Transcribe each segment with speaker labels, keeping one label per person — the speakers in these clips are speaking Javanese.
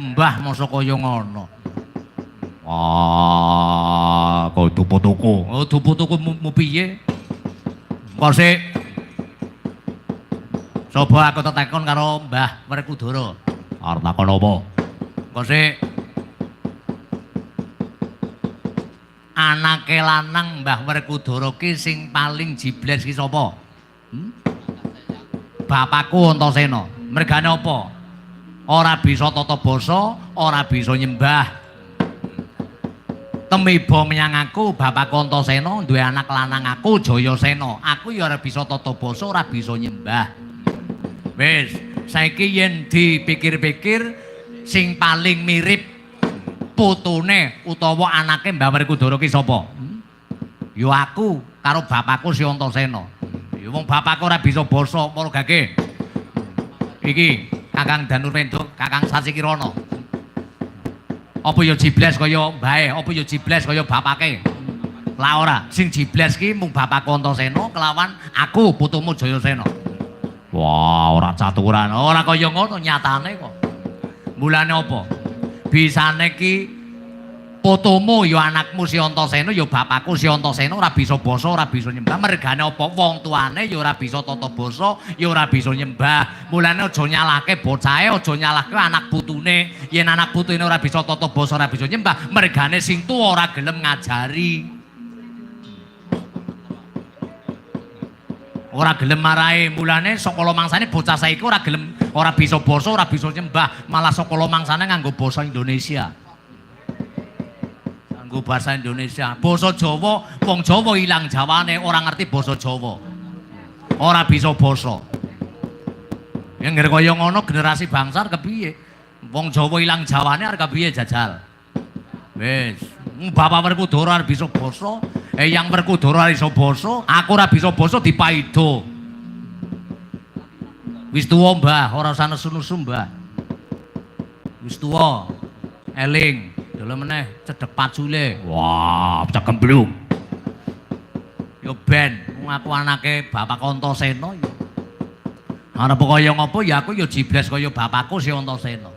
Speaker 1: Mbah mosok kaya ngono.
Speaker 2: Wah, kudu putuku.
Speaker 1: Oh, putuku mu piye? Engko sik. Coba aku tetekon karo Mbah Werkudara.
Speaker 2: Arep takon apa?
Speaker 1: Engko sik. Anake lanang Mbah Werkudara ki sing paling jibles ki sapa? Hmm? Bapakku Antasena. Mergane apa? Ora bisa tata basa, ora bisa nyembah. Temiba menyang aku, bapakku Antasena duwe anak lanang aku Jayasena. Aku ya ora bisa tata basa, ora bisa nyembah. Wis, saiki yen dipikir-pikir sing paling mirip putune utawa anake Mbah Werkudara ki sapa? Hmm? Ya aku karo bapakku si Antasena. Ya wong bapakku ora bisa basa, para gage. Iki Kakang Danurwenda, Kakang Sasikirana. Apa ya jibles kaya mbahe, apa ya jibles kaya bapake? Lah ora, sing jibles ki mung bapakku Antasena kelawan aku putumu Jayasena.
Speaker 2: Wah, ora caturan.
Speaker 1: Ora kaya ngono nyatane kok. Mulane apa? Bisane ki putumu ya anakmu si Antasena ya bapakku si Antasena ora bisa basa, ora bisa nyembah. Mergane apa? Wong tuane ya ora bisa tata basa, ya ora bisa nyembah. Mulane aja nyalahke bocahe, aja nyalahke anak putune. Yen anak putune ora bisa tata basa, ora bisa nyembah, mergane sing tuwa ora gelem ngajari. Ora gelem marahi. Mulane sakala mangsane bocah saiki ora gelem, ora bisa basa, ora bisa nyembah, malah sakala mangsane nganggo basa Indonesia. Nganggo basa Indonesia. Basa Jawa, wong Jawa ilang jawane, ora ngerti basa Jawa. Ora bisa basa. Ya ngger kaya ngono generasi bangsa kepiye? Wong Jawa ilang jawane arep kepiye jajal? Wis, Bapak Werkudara ora bisa basa, Eyang Werkudara ora iso basa, aku ora bisa basa dipaido. Wis tuwa, Mbah, ora usah nesu-nesu, Mbah. Wis tuwa. Eling, dalam meneh cedhek pacule.
Speaker 2: Wah, bocah gemblung.
Speaker 1: Ya ben, wong aku anake Bapak Antasena ya. Arep kaya ngopo ya aku ya jibles kaya bapakku si Antasena.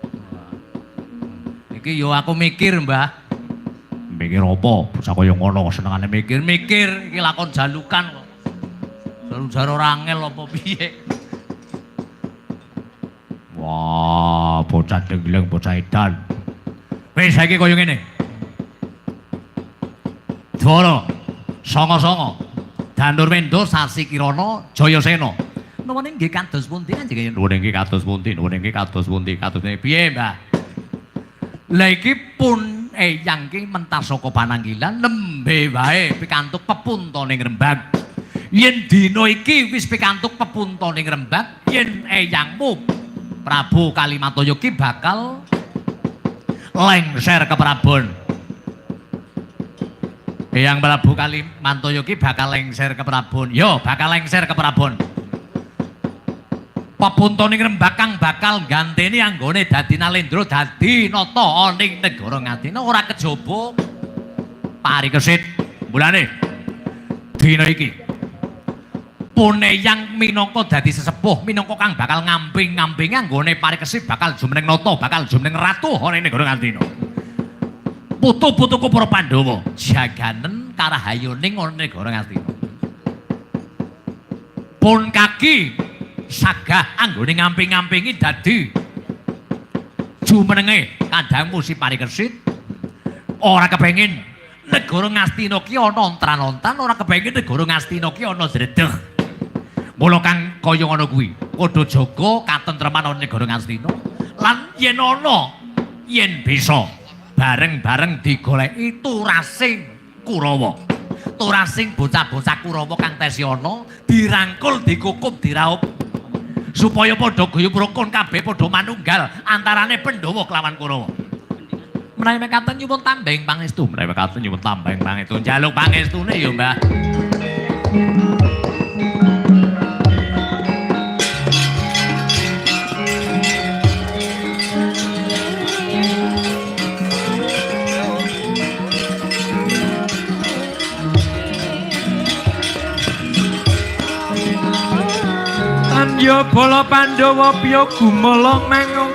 Speaker 1: Iki ya aku mikir, Mbah.
Speaker 2: Mikir apa? Bocah kaya ngono senengane mikir.
Speaker 1: Mikir iki lakon jalukan kok. Jalu-jalu ora angel apa piye.
Speaker 2: Wah, bocah dengleng, bocah edan.
Speaker 1: Wis saiki kaya ngene. Dwara sanga-sanga Danurwenda Sasikirana Jayasena. Nuwun inggih kados pundi Kanjeng?
Speaker 2: Nuwun inggih kados pundi? Nuwun inggih kados pundi? Kados
Speaker 1: piye, Mbah? Lah iki pun eyang ki mentas saka pananggilan nembe wae pikantuk pepuntane Rembang. Yen dina iki wis pikantuk pepuntane Rembang, yen eyangmu Prabu Kalimantoyo ki bakal lengser ke Prabon. Eyang Prabu Kalimantoyo ki bakal lengser ke Prabon. Yo, bakal lengser ke Prabon. Pepuntane Rembang kang bakal ganteni anggone dadi Nalendra dadi nata ning negara Ngastina ora kejaba parikesit. Mulane dina iki pun eyang minangka dadi sesepuh, minangka kang bakal ngamping-ngampingi anggone parikesit bakal jumeneng nata, bakal jumeneng ratu ana ing negara Ngastina. Putu-putuku para Pandhawa jaganen karahayuning ana negara Ngastina. Pun kaki sagah anggone ngamping-ngampingi dadi jumenenge kandhangmu si Parikesit. Ora kepengin negara Ngastina ki ana ontran-ontran, ora kepengin negara Ngastina ki ana dredeg. Mula kang kaya ngono kuwi kudu jaga katentreman ana negara Ngastina lan yen ana yen bisa bareng-bareng digoleki turasing Kurawa. Turasing bocah-bocah Kurawa kang tesih ana dirangkul, dikukup, diraup supaya padha guyub rukun kabeh padha manunggal antarane Pandhawa kelawan Kurawa. Menawi mekaten nyuwun tambeng pangestu,
Speaker 2: Menawi mekaten nyuwun tambeng pangestu.
Speaker 1: Njaluk pangestune ya, Mbah.
Speaker 3: Tandya bala Pandhawa piya gumala mangung.